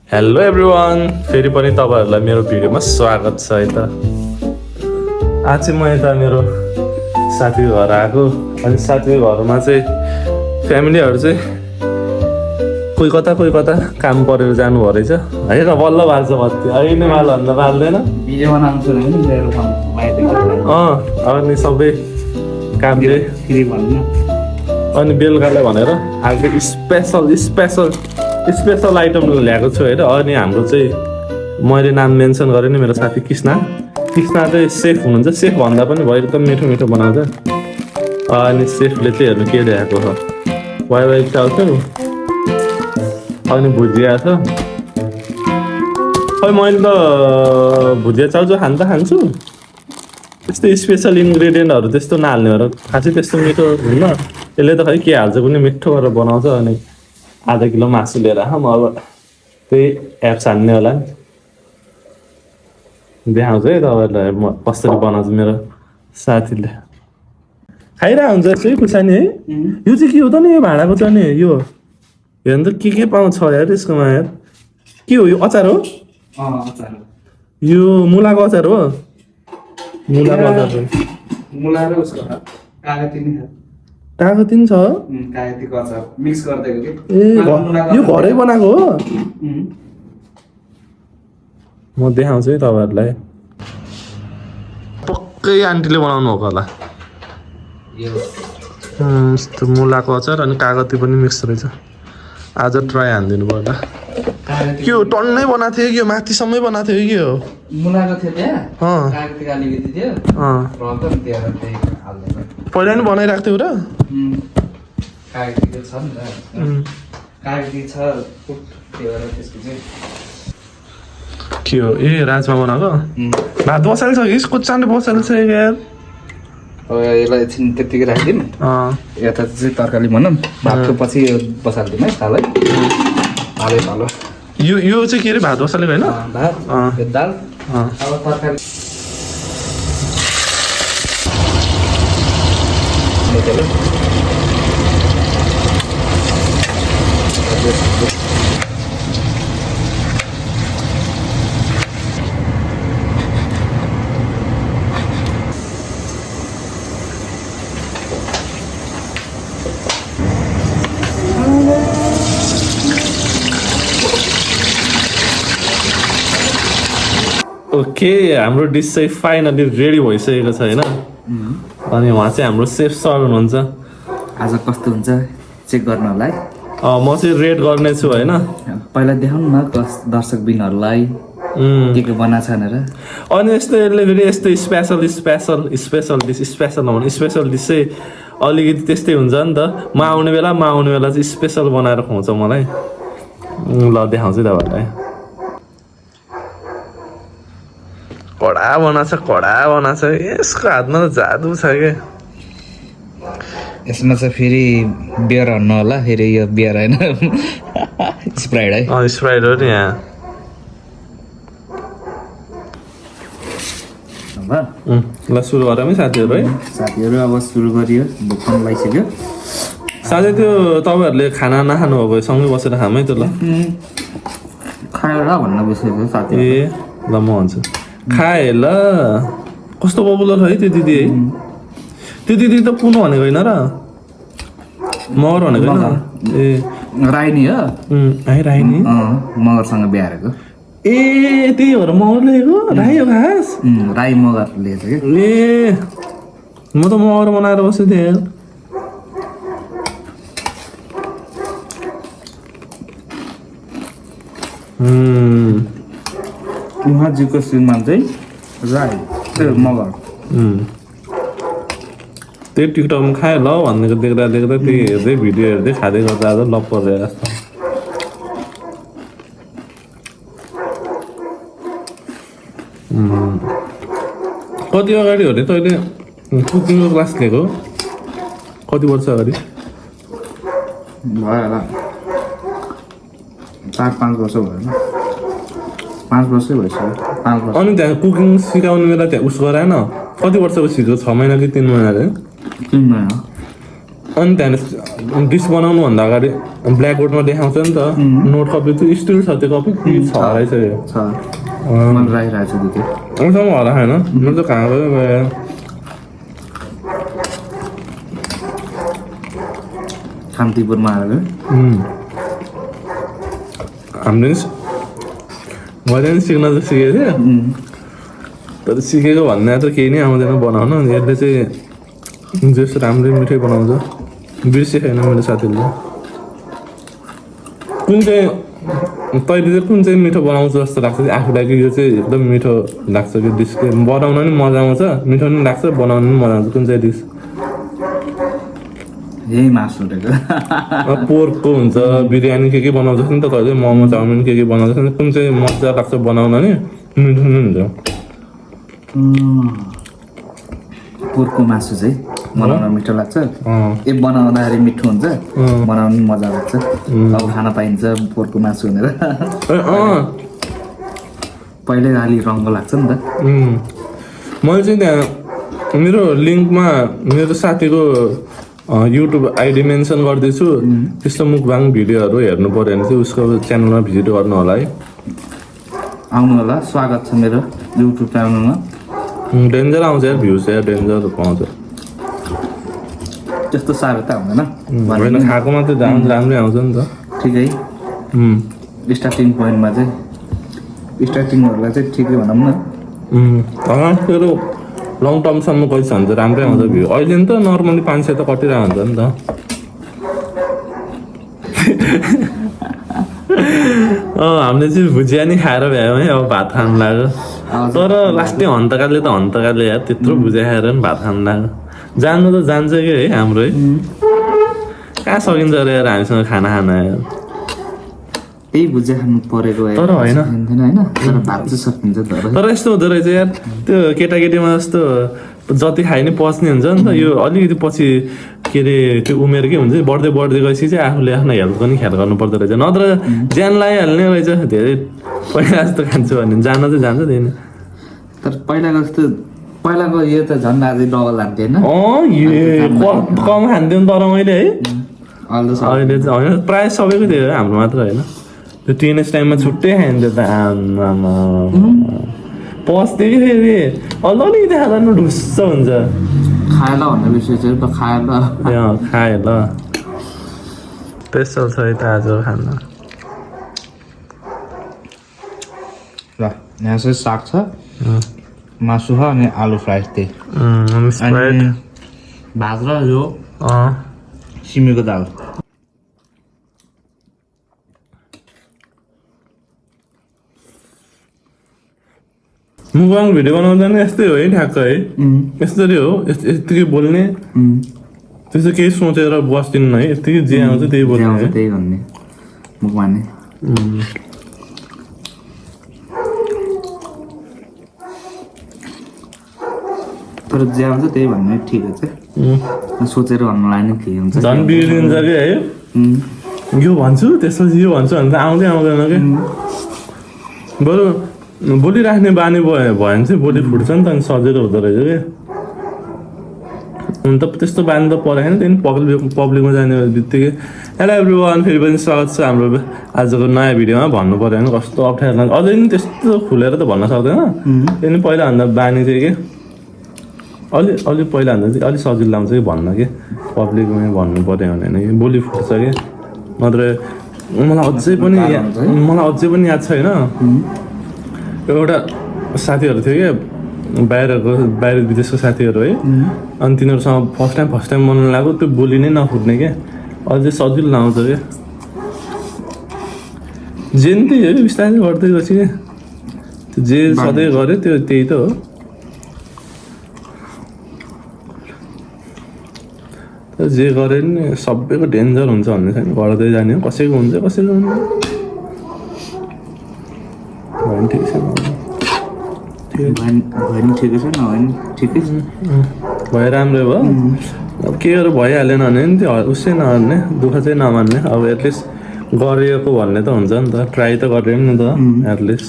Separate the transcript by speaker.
Speaker 1: Hello everyone, फेरि पनि तपाईँहरूलाई मेरो भिडियोमा स्वागत छ है त। आज चाहिँ म यता मेरो साथीको घर आएको। अनि साथीको घरमा चाहिँ फ्यामिलीहरू चाहिँ कोही कता काम परेर जानुभयो रहेछ। होइन बल्ल बाल्छ बत्ती, अहिले नै बाल भन्दा बाल्दैन।
Speaker 2: भिडियो बनाउँछु
Speaker 1: अनि सबै कामले
Speaker 2: फेरि भन्नु।
Speaker 1: अनि बेलुकालाई भनेर आज स्पेसल आइटम ल्याएको छु होइन। अनि हाम्रो चाहिँ मैले नाम मेन्सन गरेँ नि, मेरो साथी कृष्णा चाहिँ सेफ हुनुहुन्छ। सेफ भन्दा पनि भयो, एकदम मिठो बनाउँछ। अनि सेफले चाहिँ हेर्नु के ल्याएको छ, वाइ चाउचाउ अनि भुजिया छ। खै मैले त भुजिया चाउचाउ खान्छु, त्यस्तो स्पेसल इन्ग्रिडियन्टहरू त्यस्तो नहाल्ने भएर खासै त्यस्तो मिठो हुन्न। यसले त खै के हाल्छ कुनै मिठो गरेर बनाउँछ। अनि आधा किलो मासु लिएर म अब त्यही एप्स हान्ने होला नि, देखाउँछु है तपाईँहरूलाई म कसरी बनाउँछु। मेरो साथीले खाइरहेको हुन्छ यस्तै खुर्सानी है। यो चाहिँ के हो त नि, यो भाँडाको छ नि, यो हेर्नु त के पाउँछ यार यसकोमा यार। के हो यो, अचार हो? यो मुलाको अचार हो। मुलाको अचार हो,
Speaker 2: मुला र उसको
Speaker 1: कागती छ।
Speaker 2: कागतीको अचार मिक्स गरिदिएको कि।
Speaker 1: यो घरै बनाएको हो। म देखाउँछु है तपाईँहरूलाई। पक्कै आन्टीले बनाउनु भएको होला। यस्तो मुलाको अचार अनि कागती पनि मिक्स रहेछ। आज ट्राई हानिदिनु भयो होला। के हो, टन्नै बनाएको थियो कि यो माथिसम्मै बनाएको थियो कि के हो?
Speaker 2: मुलाको थियो त्यहाँ, कागतीको अलिकति थियो,
Speaker 1: पहिला नि बनाइरहेको थियो र।
Speaker 2: कागतीको छ नि त, कागती छ त्यो भएर त्यसको चाहिँ
Speaker 1: के हो, ए राजमा बनाएको भात बसाले छ कि कुच्चाने बसाले छ यार।
Speaker 2: यसलाई एकछिन त्यतिकै राखिदिउँ, यता चाहिँ तरकारी भनौँ, भातको पछि बसालिदिउँ है थालै थालो।
Speaker 1: यो चाहिँ के अरे भात बसाले होइन,
Speaker 2: भात दाल। अब तरकारी
Speaker 1: ओके, हाम्रो डिस चाहिँ फाइनली रेडी भइसकेको छ होइन। अनि उहाँ चाहिँ हाम्रो सेफ सर हुनुहुन्छ।
Speaker 2: आज कस्तो हुन्छ चेक गर्नु होला है।
Speaker 1: म चाहिँ रेड गर्ने छु होइन।
Speaker 2: पहिला देखाउनु न दर्शक बिनहरूलाई के के बनाएको छ भनेर।
Speaker 1: अनि यस्तो यसले फेरि यस्तो स्पेसल डिस चाहिँ अलिकति त्यस्तै हुन्छ नि त। म आउने बेला चाहिँ स्पेसल बनाएर खुवाउँछ मलाई। ल देखाउँछु तपाईँहरूलाई। कडा बनाएको छ। यसको हातमा त जादु छ क्या।
Speaker 2: यसमा चाहिँ फेरि बियर हान्नु होला। फेरि यो बियर होइन स्प्राइड है।
Speaker 1: स्प्राइड हो नि यहाँ। ल सुरु गरौँ है साथीहरू है।
Speaker 2: साथीहरू अब सुरु गरियो, भोक पनि लागिसक्यो।
Speaker 1: साथै त्यो तपाईँहरूले खाना नखानु भएको सँगै बसेर खाऊँ है त ल।
Speaker 2: खाएर भन्न बसेको साथी।
Speaker 1: ए ल म भन्छु, खाए ल। कस्तो पपुलर है त्यो दिदी है। त्यो दिदी त पुनो भनेको होइन र, मगर भनेको होइन। ए
Speaker 2: राइनी हो,
Speaker 1: राइनी
Speaker 2: मगरसँग बिहारेको।
Speaker 1: ए त्यही भएर मगर लिएको, राई हो खास।
Speaker 2: राई मगर लिएछ कि।
Speaker 1: ए म त मगर बनाएर बसेको थिएँ।
Speaker 2: उहाँजीको श्रीमान चाहिँ राई, त्यो मगर।
Speaker 1: त्यही टिकटकमा खायो ल भनेको देख्दा त्यही हेर्दै भिडियो हेर्दै खाँदै गर्दा आज लप परेर जस्तो। कति अगाडि हो अरे तैँले कुकिङको क्लास लिएको? कति वर्ष अगाडि?
Speaker 2: भयो होला 4-5 वर्ष भयो। 5 वर्षै भइसक्यो। 5 वर्ष।
Speaker 1: अनि त्यहाँ कुकिङ सिकाउने बेला त्यहाँ उस गराएन? कति वर्षको सिक्यो? 6 महिना कि 3 महिना अरे?
Speaker 2: 3 महिना।
Speaker 1: अनि त्यहाँदेखि डिस बनाउनुभन्दा अगाडि ब्ल्याकबोर्डमा देखाउँछ नि त नोट कपी चाहिँ स्टिल छ त्यो कपी कि छ रहेछ यो
Speaker 2: छ मैले राखिरहेको छु त्यो
Speaker 1: अहिलेसम्म होला होइन म त कहाँ गयो
Speaker 2: कान्तिपुरमा आएर
Speaker 1: हामीले मैले पनि सिक्न त सिकेको थिएँ तर सिकेको भन्दा त केही नै आउँदैन बनाउन यसले चाहिँ जस्तो राम्रै मिठै बनाउँछ बिर्से छैन मेरो साथीहरूले कुन चाहिँ तैँले चाहिँ कुन चाहिँ मिठो बनाउँछ जस्तो लाग्छ कि आफूलाई कि यो चाहिँ एकदम मिठो लाग्छ कि डिस बनाउन पनि मजा आउँछ मिठो पनि लाग्छ बनाउनु पनि मजा आउँछ कुन चाहिँ डिस
Speaker 2: यही मासु
Speaker 1: पोर्कको हुन्छ बिरयानी के बनाउँछ नि त कहिले मोमो चाउमिन के बनाउँछ नि कुन चाहिँ मजा लाग्छ बनाउन नि मिठो पनि हुन्छ
Speaker 2: पोर्कको मासु चाहिँ बनाउन मिठो लाग्छ ए बनाउँदाखेरि मिठो हुन्छ बनाउनु पनि मजा लाग्छ अब खान पाइन्छ पोर्कको मासु भनेर पहिल्यै अलि रङ्गो लाग्छ नि त
Speaker 1: मैले चाहिँ त्यहाँ मेरो लिङ्कमा मेरो साथीको युट्युब आइडी मेन्सन गर्दैछु त्यस्तो मुखबाङ भिडियोहरू हेर्नु पऱ्यो भने चाहिँ उसको च्यानलमा भिजिट गर्नु होला है
Speaker 2: आउनु होला स्वागत छ मेरो युट्युब च्यानलमा
Speaker 1: डेन्जर आउँछ यार भ्युज यार डेन्जर पाउँछ
Speaker 2: त्यस्तो साह्रो त हुँदैन
Speaker 1: खाएको मात्रै राम्रै आउँछ नि त
Speaker 2: ठिकै स्टार्टिङ पोइन्टमा चाहिँ स्टार्टिङहरूलाई चाहिँ ठिकै भनौँ न
Speaker 1: तेरो लङ टर्मसम्म कहिले छ भने चाहिँ राम्रै आउँछ भ्यू अहिले नि त नर्मली 500 त कटिरहेको हुन्छ नि त हामीले चाहिँ भुजिया नि खाएर भ्यायौँ है अब भात खानु लाग्यो तर लास्टै हन्तकाले त हन्तकाले यार त्यत्रो भुजिया खाएर पनि भात खानु लाग्यो जान्नु त जान्छ कि है हाम्रो है कहाँ सकिन्छ अरे यार हामीसँग खाना खान यार
Speaker 2: त्यही भुजिया खानु परेको
Speaker 1: तर होइन
Speaker 2: तर भात चाहिँ सकिन्छ
Speaker 1: तर यस्तो हुँदो रहेछ यार त्यो केटाकेटीमा जस्तो जति खाए नि पच्ने हुन्छ नि त यो अलिकति पछि के अरे त्यो उमेर के हुन्छ बढ्दै बढ्दै गएपछि चाहिँ आफूले आफ्नो हेल्थको नि ख्याल गर्नु पर्दो रहेछ नत्र ज्यान लगाइहाल्ने रहेछ धेरै पहिला जस्तो खान्छु भने जान चाहिँ जान्छ त्यही
Speaker 2: तर पहिलाको जस्तो पहिलाको यो त झन् अझै डबल खान्थ्यो
Speaker 1: होइन कम खान्थ्यो तर मैले है अहिले चाहिँ होइन प्रायः सबैको थियो हाम्रो मात्र होइन त्यो टिनेज टाइममा छुट्टै खाइन्थ्यो त आमा पस्थ्यो कि फेरि अलिकति खाँदा नि ढुस्स हुन्छ
Speaker 2: खाएर भन्ने विषय चाहिँ
Speaker 1: खाएँ ल स्पेसल छ है त आज खाना
Speaker 2: ल यहाँ चाहिँ साग छ मासु छ अनि आलु फ्राई त्यही भात र यो सिमीको दाल
Speaker 1: मुखबाङ भिडियो बनाउँदा नि यस्तै हो है ठ्याक्क है यस्तरी हो यत्तिकै बोल्ने त्यस्तो केही सोचेर बस्दिनु है यत्तिकै जे आउँछ त्यही बोल्ने
Speaker 2: त्यही भन्ने मुखमा नि तर जे आउँछ त्यही भन्ने ठिकै छ सोचेर भन्नुलाई नै के हुन्छ
Speaker 1: झन् बिग्रिन्छ कि है यो भन्छु त्यसपछि यो भन्छु भने त आउँदै आउँदैन कि बरु बोलिराख्ने बानी भयो भने चाहिँ बोली फुट्छ नि त अनि सजिलो हुँदो रहेछ कि हुन त त्यस्तो बानी त परेन त्यहाँदेखि पब्लिकमा जाने बित्तिकै हेलो एभ्रिवान फेरि पनि स्वागत छ हाम्रो आजको नयाँ भिडियोमा भन्नु पऱ्यो भने कस्तो अप्ठ्यारो लाग्छ अझै पनि त्यस्तो खुलेर त भन्न सक्दैन त्यहाँदेखि पहिलाभन्दा बानी चाहिँ के अलि पहिलाभन्दा चाहिँ अलिक सजिलो लाग्छ कि भन्न कि पब्लिकमा भन्नु पऱ्यो भने कि बोली फुट्छ कि नत्र मलाई अझै पनि याद छैन एउटा साथीहरू थियो क्या बाहिर विदेशको साथीहरू है अनि तिनीहरूसँग फर्स्ट टाइम बनाउनु लाग्यो त्यो बोली नै नफुट्ने क्या अझै सजिलो लाउँछ क्या जे नि त्यही हो कि बिस्तारै गर्दै गएपछि क्या त्यो जे सधैँ गऱ्यो त्यो त्यही त हो जे गरे नि सबैको डेन्जर हुन्छ भन्ने छैन गर्दै जाने हो कसैको हुन्छ कसैको हुन्छ ठिक छ भयो राम्रै भयो अब केहरू भइहालेन भने नि त्यो उसै नहाल्ने दुःख चाहिँ नमान्ने अब एटलिस्ट गरिएको भन्ने त हुन्छ नि त ट्राई त गरेँ नि त एटलिस्ट